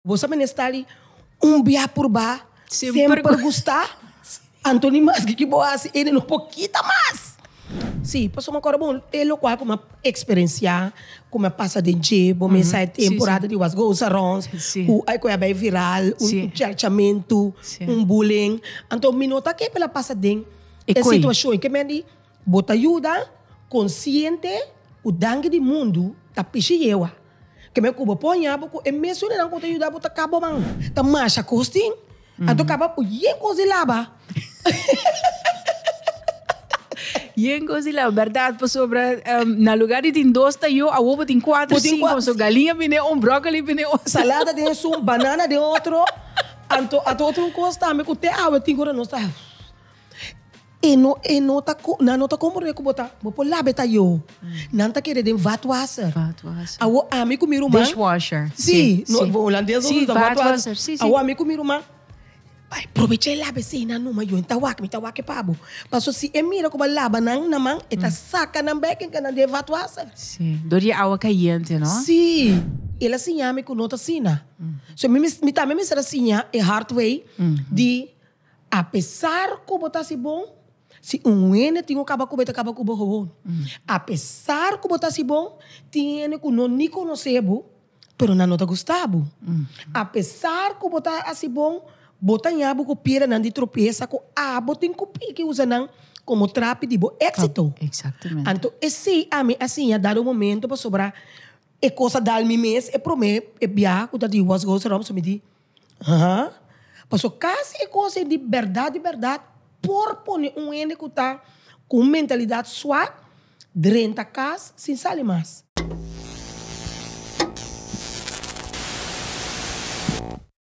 Bo sa mene stali un bia purba, Semper semper gusta, anto ni maske ki bo hasi ene no por kita mas. Si, pasobra mi acorda bon e locual cu mi a experiencia, cu mi a pasa den dje, bo mesa e temporada di was goes around, cu a a bay viral, un cherchamentu, un bullying. Anto mi no ta ke pa el a pasa den e situacion, ke men di Bo ta yuda konsiente ku danki di mundu ta pishi yewa. Keme ku bo por haña bo ku e mesun hendenan ku ta yuda bo ta kaba bo man. Ta masha kos tin. Anto kaba ku yen kos di laba. Yen kos di laba, bèrdat. Pasobra na lugar di tin dos tayo, awor bo tin kuater, sinku. So galiña bini un, bròkoli bini otro. Salada den esun, banana den otro. Anto otro un kos tambe ku te awe tin ku ora nos ta. E no e no ta nan no ta komprende ku bo ta bo por laba e tayo. Nan ta kere den vaatwasser. Vaatwasser. Awo ami ku mi ruman. Dishwasher. Si, no holandes nos usa vaatwasser. Si, si. Awo ami ku mi ruman bai probecha e laba esei nan numa yo ta wak mi ta wak e pa bo. Paso si e mira ku bo a laba nan na man e ta saka nan bek en nan den vaatwasser. Si, dor di e awa kayente no? Si. El a siña mi ku no ta asina. So mi mi tambe mester a siña e hard way di. Apesar ku bo ta hasi bon, si un hende tin ku kaba ku bo, e ta kaba ku bo gewoon. Apesar ku bo ta hasi bon, tin hende ku no ni konosé bo, pero nan no ta gusta bo. Apesar ku bo ta hasi bon, bo ta haña bo ku piedranan di tropiesa ku abo tin ku piki usa nan komo trapi di bo éksito. Anto esei ami a siña dado momento pasobra e kos a dal mi mes e promé e biaha ku ta di What Goes Around, so mi di, Aha. Paso casi e cos ei di berdad di berdad por pone un hende cu ta cu un mentalidad swak drenta cas sin sali mas.